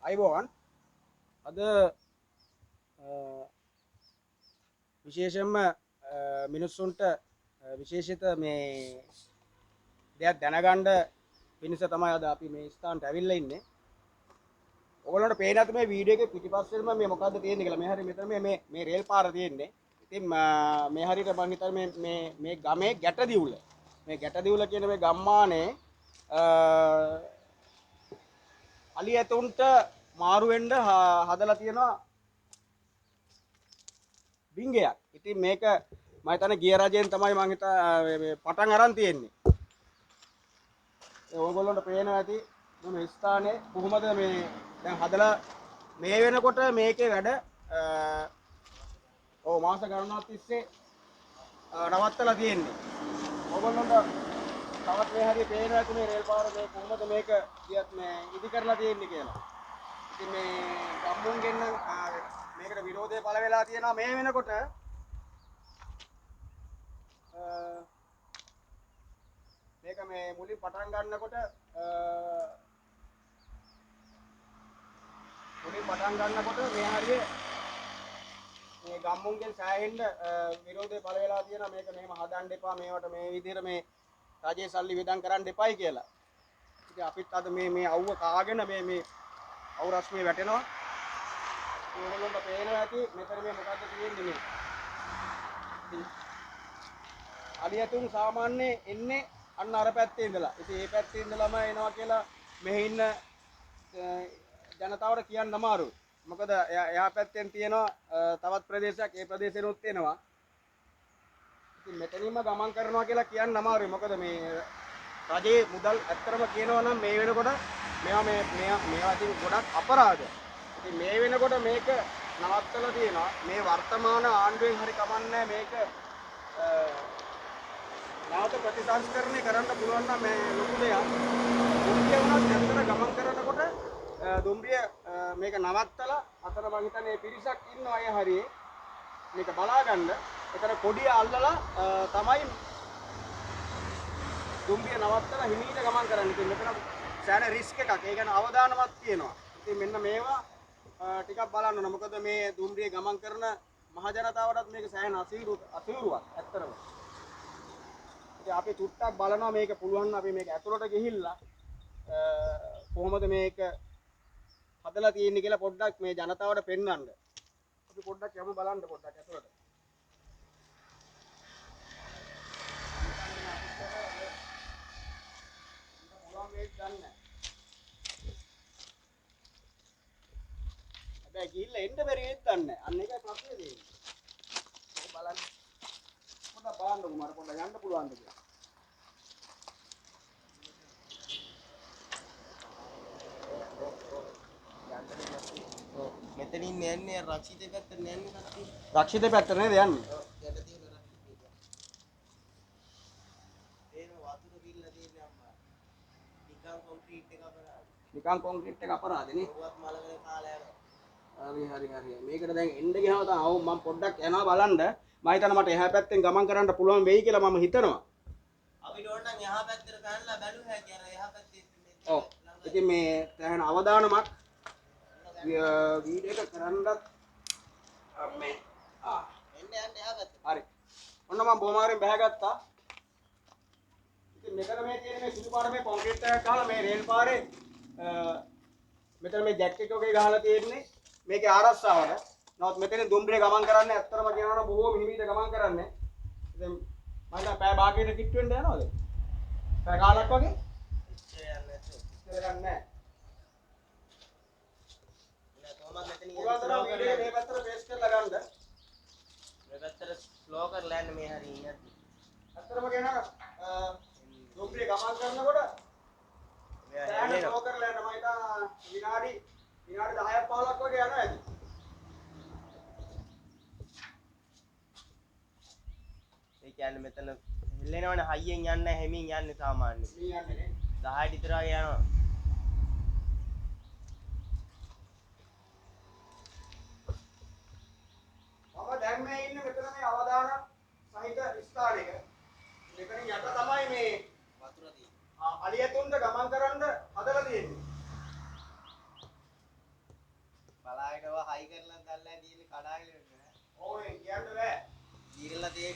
අයිබෝවන් අද විශේෂයෙන්ම මිනිස්සුන්ට විශේෂිත මේ දෙයක් දැනගන්න පිණිස තමයි අද අපි මේ ස්ථානට ඇවිල්ලා ඉන්නේ. ඔයගොල්ලන්ට පේන ඇති මේ වීඩියෝ එකේ පිටිපස්සෙන්ම මේ මොකද්ද තියෙන්නේ කියලා. මේ හරිය මෙතන මේ මේ මේ රේල් පාර තියෙන්නේ. ඉතින් මේ හරියට මං හිතන්නේ මේ මේ මේ ගමේ ගැටදිවුල. මේ ගැටදිවුල කියන මේ ගම්මානේ අලි ඇතුන්ට මාරු වෙන්න හදලා තියෙනවා බිංගයක්. ඉතින් මේක මම හිතන්නේ ගිය රජයෙන් තමයි මං හිතා පටන් අරන් තියෙන්නේ. ඒ ඔයගොල්ලන්ට පේනවා ඇති මේ ස්ථානේ කොහොමද මේ දැන් හදලා මේ වෙනකොට මේකේ වැඩ ඔව් මාස ගණනාවක් තිස්සේ නවත්තලා තියෙන්නේ. ඔයගොල්ලන්ට තවත් මේ හරිය පේනවා ඇති මේ රේල් පාර මේ කොහොමද මේක ගියත් මේ ඉදි කරලා තියෙන්නේ කියලා. ඉතින් මේ ගම්මුන්ගෙන් නම් මේකට විරෝධය පළ වෙලා තියෙනවා මේ වෙනකොට. මේක මේ මුලින් පටන් ගන්නකොට මේ හරිය මේ ගම්මුන්ගෙන් සෑහෙන්න විරෝධය පළ වෙලා තියෙනවා. මේක මෙහෙම හදන්න එපා, මේවට මේ විදිහට මේ රජයේ සල්ලි වියදම් කරන්න එපයි කියලා. ඉතින් අපිත් අද මේ මේ අවුව කාගෙන මේ මේ අවු රශ්මිය වැටෙනවා. ඔයගොල්ලන්ට පේනවා ඇති මෙතන මේ මොකද්ද තියෙන්නේ මේ. ඉතින් අලියතුන් සාමාන්‍ය එන්නේ අන්න අර පැත්තේ ඉඳලා. ඉතින් ඒ පැත්තේ ඉඳලම එනවා කියලා මෙහි ඉන්න ජනතාවට කියන්න අමාරුයි. මොකද එහා පැත්තෙන් තියෙනවා තවත් ප්‍රදේශයක්, ඒ ප්‍රදේශෙනුත් එනවා. ඉතින් මෙතනින්ම ගමන් කරනවා කියලා කියන්න අමාරුයි. මොකද මේ රජයේ මුදල් ඇත්තටම කියනවා නම් මේ වෙනකොට මේවා මේ මේවා ඉතින් ගොඩක් අපරාධ. ඉතින් මේ වෙනකොට මේක නවත්තලා තියෙනවා. මේ වර්තමාන ආණ්ඩුවෙන් හරි කමන්නේ මේක නැවත ප්‍රතිසංස්කරණය කරන්න පුළුවන් නම් මේ ලොකු දෙයක්. දුම්රිය වුණත් ඇත්තට ගමන් කරනකොට දුම්රිය මේක නවත්තලා අතන මං හිතන්නේ පිරිසක් ඉන්නවා ඒ හරියේ මේක බලා ගන්න. එතන කොඩිය අල්ලලා තමයි දුම්රිය නවත්තලා හිමීට ගමන් කරන්නේ. ඉතින් මෙතන සෑහෙන රිස්ක් එකක්. ඒ කියන්නේ අවදානමක් තියෙනවා. ඉතින් මෙන්න මේවා ටිකක් බලන්න ඕන. මොකද මේ දුම්රිය ගමන් කරන මහ ජනතාවටත් මේක සෑහෙන අසීරුවක් ඇත්තටම. ඉතින් අපි චුට්ටක් බලනවා මේක පුළුවන් නම් අපි මේක ඇතුළට ගිහිල්ලා කොහොමද මේක හදලා තියෙන්නේ කියලා පොඩ්ඩක් මේ ජනතාවට පෙන්වන්න. අපි පොඩ්ඩක් යමු බලන්න පොඩ්ඩක් ඇතුළට. පුළුවන් වෙයිද දන්නේ නැහැ. හැබැයි ගිහිල්ලා එන්න බැරි වෙයිද දන්නේ නැහැ. අන්න ඒකයි ප්‍රශ්නේ තියෙන්නේ. ඒක බලන්න. පොඩ්ඩක් බලන්නකෝ මට පොඩ්ඩක් යන්න පුළුවන්ද කියලා. මෙතනින් යන්නේ රක්ෂිතේ පැත්තට යන්නේ කට්ටිය. රක්ෂිතේ පැත්තට නේද යන්නේ? ඔව් යට තියෙන රක්ෂිතේ. ඒන වතුර බිල්ල තියෙන අම්මා. නිකන් කොන්ක්‍රීට් එක අපරාධ. නිකන් කොන්ක්‍රීට් එක අපරාධ නේ. ඔවත් මලකනේ කාලා යනවා. හරි හරි හරි. මේකට දැන් එන්න ගියාම තමයි ආවො මම පොඩ්ඩක් යනවා බලන්න. මම හිතනවා මට එහා පැත්තෙන් ගමන් කරන්න පුළුවන් වෙයි කියලා මම හිතනවා. අපිට ඕන නම් එහා පැත්තට පැනලා බැලුව හැකි අර එහා පැත්තේ. ඔව්. ඉතින් මේ දැන් අවදානමක් වීඩියෝ එක කරන්නත් මේ එන්න යන්න එහා පැත්තට. හරි. ඔන්න මම බොමාරෙන් බහගත්තා. ඉතින් මෙතන මේ තියෙන මේ සුදු පාර මේ කොන්ක්‍රීට් එකක් ගහලා මේ රේල් පාරේ මෙතන මේ ජැක් එක වගේ ගහලා තියෙන්නේ මේකේ ආරක්ෂාවට. නමුත් මෙතන දුම්රිය ගමන් කරන්නේ ඇත්තටම කියනවා නම් බොහෝම හිමීට ගමන් කරන්නේ. ඉතින් මම හිතා පැය භාගයකට කිට්ටු වෙන්න යනවද? පැය කාලක් වගේ? ඉච්චර යන්නේ නැතුව. ඉච්චර යන්නේ නැහැ. නෑ කොහොමද මෙතනින් පුළුවන් තරම් වීඩියෝ මේ පැත්තට පේස්ට් කරලා ගන්න. මේ පැත්තට ස්ලෝ කරලා යන්න මේ හරිය යද්දි. ඇත්තටම කියනවා දුම්රිය ගමන් කරනකොට මෙයා ස්ලෝ කරලා යන්න මම හිතා විනාඩි 10ක් 15ක් වගේ යනවා ඇති. ඒ කියන්නේ මෙතන හෙල්ලෙනවනේ හයියෙන් යන්නේ හැමින් යන්නේ සාමාන්‍යයෙන්. මේ යන්නේ නේ. 10ට විතර වගේ යනවා. මම දැන් මේ ඉන්නේ මෙතන මේ අවදාන සහිත ස්ථානයක. මෙතනින් යට තමයි මේ වතුර තියෙන්නේ. අලියතුන්ට ගමන් කරන්න හදලා තියෙන්නේ.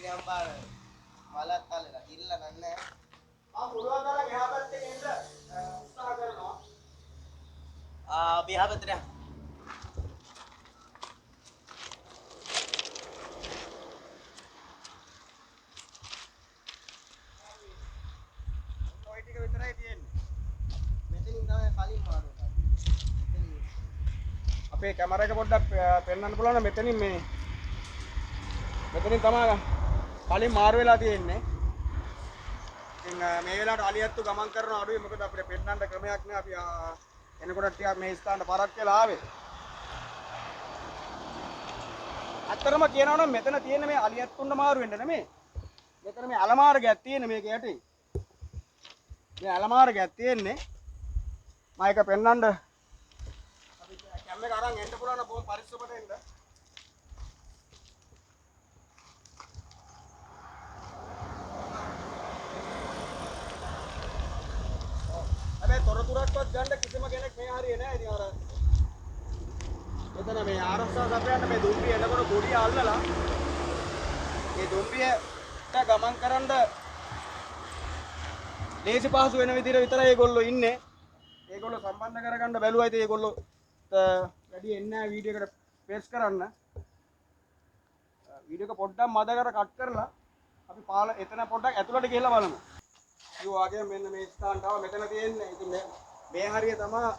අම්බා මලත් අල්ලලා ඉල්ල නන්නේ. මම පුළුවන් තරම් එහා පැත්තෙන් එන්න උත්සාහ කරනවා. ආ අපි එහා පැත්තට යමු. ඔය ටික විතරයි තියෙන්නේ. මෙතනින් තමයි කලින් මාරු කරන්නේ. මෙතනින් අපේ කැමරා එක පොඩ්ඩක් පෙන්වන්න පුළුවන් නම් මෙතනින් මේ මෙතනින් තමයි කලින් මාරු වෙලා තියෙන්නේ. ඉතින් මේ වෙලාවට අලියත්තු ගමන් කරන අඩුයි, මොකද අපිට පෙන්වන්න ක්‍රමයක් නෑ. අපි එනකොට ටිකක් මේ ස්ථානට පරක් වෙලා ආවේ. ඇත්තටම කියනවා නම් මෙතන තියෙන මේ අලියත්තුන්ට මාරු වෙන්න නෙමෙයි. මෙතන මේ අලමාර්ගයක් තියෙන මේක යටින්. මේ අලමාර්ගයක් තියෙන්නේ. මම ඒක පෙන්වන්න අපි කැම් එක අරන් එන්න පුළුවන් නම් බොහොම පරිස්සමට එන්න. හැබැයි තොරතුරක්වත් ගන්න කිසිම කෙනෙක් මේ හරියේ නෑ. ඉතින් අර මෙතන මේ ආරක්ෂා සපයන්න මේ දුම්රිය එනකොට ගොඩිය අල්ලලා මේ දුම්රියට ගමන් කරන්න ලේසි පහසු වෙන විදිහට විතරයි ඒගොල්ලෝ ඉන්නේ. ඒගොල්ලෝ සම්බන්ධ කරගන්න බැලුවා. ඉතින් ඒගොල්ලෝ වැඩි එන්නේ නෑ වීඩියෝ එකට පේස්ට් කරන්න. වීඩියෝ එක පොඩ්ඩක් මද කර කට් කරලා අපි පාල එතන පොඩ්ඩක් ඇතුළට ගිහලා බලමු. කිව්වා වගේ මෙන්න මේ ස්ථානට ආව මෙතන තියෙන්නේ. ඉතින් මේ හරිය තමයි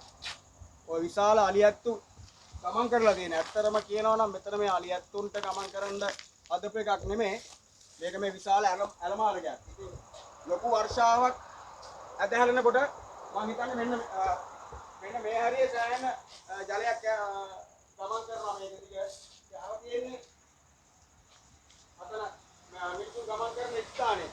ඔය විශාල අලියැත්තු ගමන් කරලා තියෙන්නේ. ඇත්තටම කියනවා නම් මෙතන මේ අලියැත්තුන්ට ගමන් කරන්න හදපු එකක් නෙමෙයි. මේක මේ විශාල ඇලමාර්ගයක්. ඉතින් ලොකු වර්ෂාවක් ඇදහැලෙනකොට මං හිතන්නේ මෙන්න මෙන්න මේ හරිය සෑහෙන ජලයක් ගමන් කරනවා මේක දිග. ආව තියෙන්නේ අතන මිනිස්සු ගමන් කරන ස්ථානේ.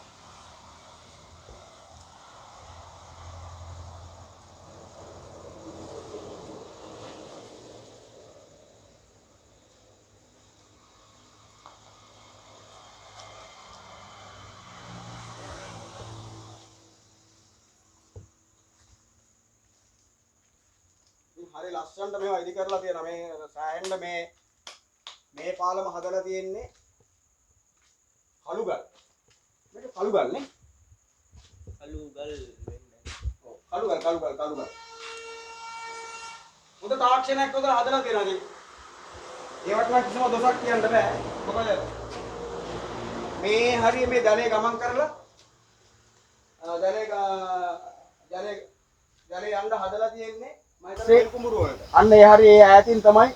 හරි ලස්සනට මේවා ඉදි කරලා තියෙනවා. මේ සෑහෙන්න මේ මේ පාලම හදලා තියෙන්නේ කළු ගල්. මේක කළු ගල් නේ? කළු ගල් වෙන්නේ. ඔව් කළු ගල් කළු ගල් කළු ගල්. හොඳ තාක්ෂණයක් හොඳට හදලා තියෙනවා ඉතින්. ඒවට නම් කිසිම දොසක් කියන්න බෑ. මොකද මේ හරිය මේ ජලය ගමන් කරලා ජලය ජලය ජලය යන්න හදලා තියෙන්නේ අන්න ඒ හරිය ඒ ඈතින් තමයි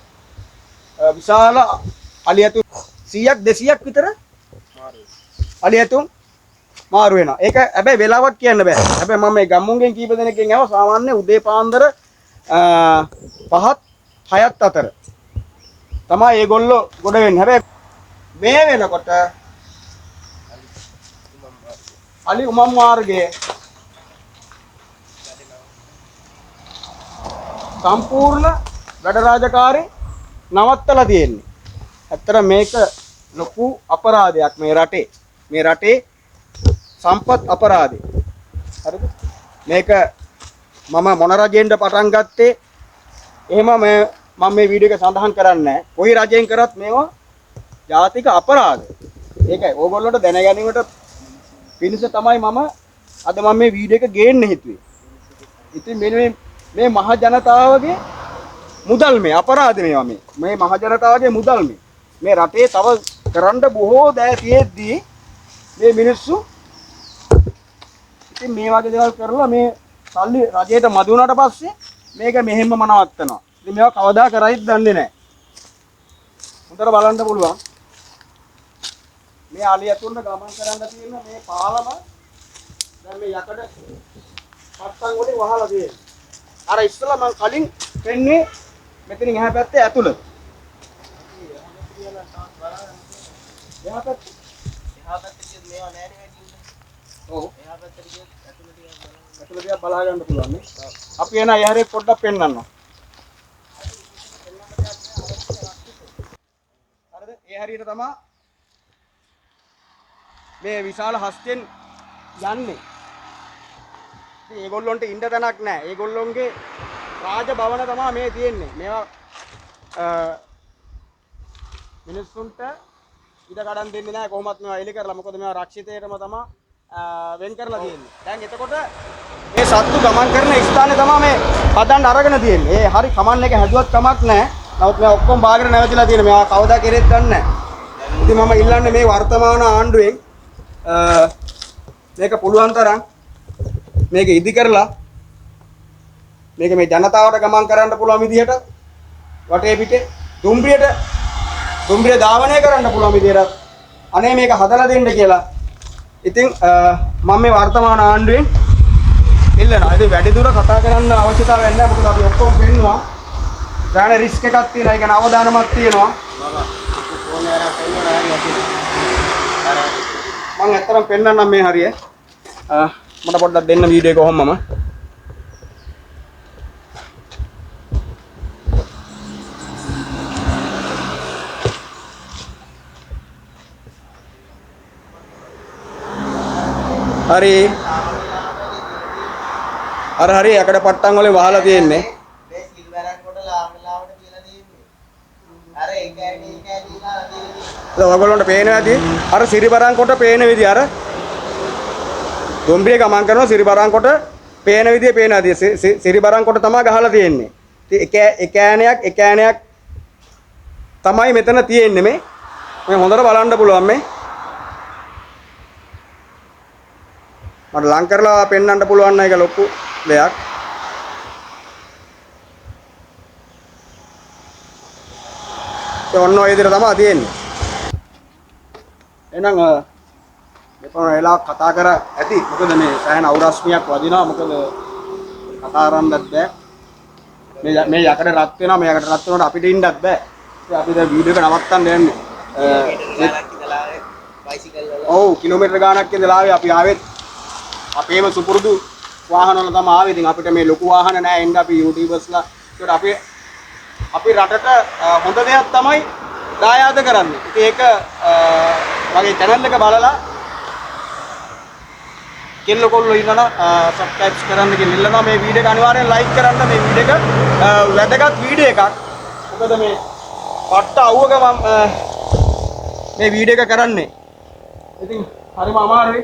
විශාල අලියතුන් 100ක් 200ක් විතර අලියතුන් මාරු වෙනවා. ඒක හැබැයි වෙලාවක් කියන්න බෑ. හැබැයි මම මේ ගම්මුන්ගෙන් කීප දෙනෙක්ගෙන් ඇහුවා සාමාන්‍ය උදේ පාන්දර 5ත් 6ත් අතර තමයි ඒගොල්ලෝ ගොඩ වෙන්නේ. හැබැයි මේ වෙනකොට අලි උමම් මාර්ගයේ සම්පූර්ණ වැඩ රාජකාරී නවත්තලා තියෙන්නේ. ඇත්තට මේක ලොකු අපරාධයක් මේ රටේ. මේ රටේ සම්පත් අපරාධය. හරිද? මේක මම මොන රජෙන්ද පටන් ගත්තේ? එහෙම මේ මම මේ වීඩියෝ එක සඳහන් කරන්නේ නැහැ. කොයි රජෙන් කරත් මේවා ජාතික අපරාධ. ඒකයි ඕගොල්ලන්ට දැන ගැනීමට පිණිස තමයි මම අද මම මේ වීඩියෝ එක ගේන්න හිතුවේ. ඉතින් මෙන්න මේ මහ ජනතාවගේ මුදල් මේ අපරාධ මේවා මේ මේ මහ ජනතාවගේ මුදල් මේ මේ රටේ තව කරන්න බොහෝ දෑ තියෙද්දී මේ මිනිස්සු ඉතින් මේ වගේ දේවල් කරලා මේ සල්ලි රජයට මදි වුණාට පස්සේ මේක මෙහෙම්මම නවත්තනවා. ඉතින් මේවා කවදා කරයිද දන්නේ නැහැ. හොඳට බලන්න පුළුවන්. මේ අලියතුන්ට ගමන් කරන්න තියෙන මේ පාලම දැන් මේ යකඩ පත්තන් වලින් වහලා තියෙනවා. අර ඉස්සලා මං කලින් පෙන්නේ මෙතනින් එහා පැත්තේ ඇතුළත. එහා පැත්තේ එහා පැත්තේ ගියොත් මේවා නෑ නේ වැඩි. ඔව්. එහා පැත්තට ගියොත් ඇතුළත ටිකක් බලන්න. ඇතුළත ටිකක් බලා ගන්න පුළුවන් නේ. අපි එන ඒ හැරේ පොඩ්ඩක් පෙන්නන්න. හරිද? ඒ හැරියට තමයි මේ විශාල හස්තෙන් යන්නේ. ඉතින් ඒගොල්ලොන්ට ඉන්න තැනක් නැහැ. ඒගොල්ලොන්ගේ රාජ භවන තමයි මේ තියෙන්නේ. මේවා මිනිස්සුන්ට ඉඩ කඩන් දෙන්නේ නැහැ කොහොමත් මේවා එලි කරලා. මොකද මේවා රක්ෂිතයටම තමයි වෙන් කරලා තියෙන්නේ. දැන් එතකොට මේ සත්තු ගමන් කරන ස්ථානේ තමයි මේ හදන්න අරගෙන තියෙන්නේ. ඒ හරි කමන්න එක හැදුවත් කමක් නැහැ. නමුත් මේවා ඔක්කොම බාගෙන නැවතිලා තියෙන. මේවා කවදා කෙරෙත් දන්නේ නැහැ. ඉතින් මම ඉල්ලන්නේ මේ වර්තමාන ආණ්ඩුවෙන් මේක පුළුවන් තරම් මේක ඉදි කරලා මේක මේ ජනතාවට ගමන් කරන්න පුළුවන් විදිහට වටේ පිටේ දුම්රියට දුම්රිය ධාවනය කරන්න පුළුවන් විදිහට අනේ මේක හදලා දෙන්න කියලා. ඉතින් මම මේ වර්තමාන ආණ්ඩුවෙන් ඉල්ලනවා. ඉතින් වැඩි දුර කතා කරන්න අවශ්‍යතාවයක් නැහැ. මොකද අපි ඔක්කොම පෙන්නවා. ගාන රිස්ක් එකක් තියෙනවා. ඒ කියන්නේ අවදානමක් තියෙනවා. මම ඇත්තටම පෙන්නන්නම් මේ හරිය. මට පොඩ්ඩක් දෙන්න වීඩියෝ එක ඔහොමම. හරි. අර හරි යකඩ පට්ටම් වලින් වහලා තියෙන්නේ. මේ සිල්වරන් කොට ලාවට ලාවට තියලා තියෙන්නේ. අර එක ඇටි එක ඇටි දාලා තියලා තියෙන්නේ. දැන් ඔයගොල්ලන්ට පේනවා ඇති. අර සිරිබරන් කොට පේන විදිය අර දුම්රිය ගමන් කරන සිරිබරන් කොට පේන විදිය පේනවා ඇති. සිරිබරන් කොට තමයි ගහලා තියෙන්නේ. ඉතින් එක එක ඈනයක් එක ඈනයක් තමයි මෙතන තියෙන්නේ මේ. මේ හොඳට බලන්න පුළුවන් මේ. මට ලං කරලා පෙන්වන්න පුළුවන් නම් ඒක ලොකු දෙයක්. ඒ ඔන්න ඔය විදිහට තමයි තියෙන්නේ. එහෙනම් මෙපමණ වෙලාවක් කතා කර ඇති. මොකද මේ සෑහෙන අවුරස්මියක් වදිනවා. මොකද කතා කරන්නත් බෑ. මේ මේ යකඩ රත් වෙනවා. මේ යකඩ රත් වෙනකොට අපිට ඉන්නත් බෑ. ඉතින් අපි දැන් වීඩියෝ එක නවත්තන්න යන්නේ. ඔව් කිලෝමීටර් ගාණක් ඉඳලා ආවේ. අපි ආවෙත් අපේම සුපුරුදු වාහන වල තමයි ආවේ. ඉතින් අපිට මේ ලොකු වාහන නෑ එන්න අපි යූටියුබර්ස්ලා. ඒකට අපි අපි රටට හොඳ දෙයක් තමයි දායාද කරන්නේ. ඉතින් ඒක මගේ චැනල් එක බලලා කෙල්ල කොල්ලෝ ඉන්නවනම් සබ්ස්ක්‍රයිබ් කරන්න කියලා ඉල්ලනවා. මේ වීඩියෝ එක අනිවාර්යෙන් ලයික් කරන්න. මේ වීඩියෝ එක වැදගත් වීඩියෝ එකක්. මොකද මේ පට්ට අවුවක මම මේ වීඩියෝ එක කරන්නේ. ඉතින් හරිම අමාරුයි.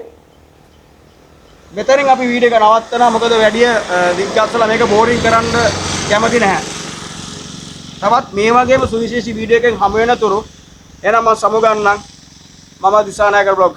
මෙතනින් අපි වීඩියෝ එක නවත්තනවා. මොකද වැඩි දිග්ගස්සලා මේක බෝරින් කරන්න කැමති නැහැ. තවත් මේ වගේම සුවිශේෂී වීඩියෝ එකකින් හමු වෙනතුරු එහෙනම් මම සමුගන්නම්. මම දිසානායක බ්ලොග්.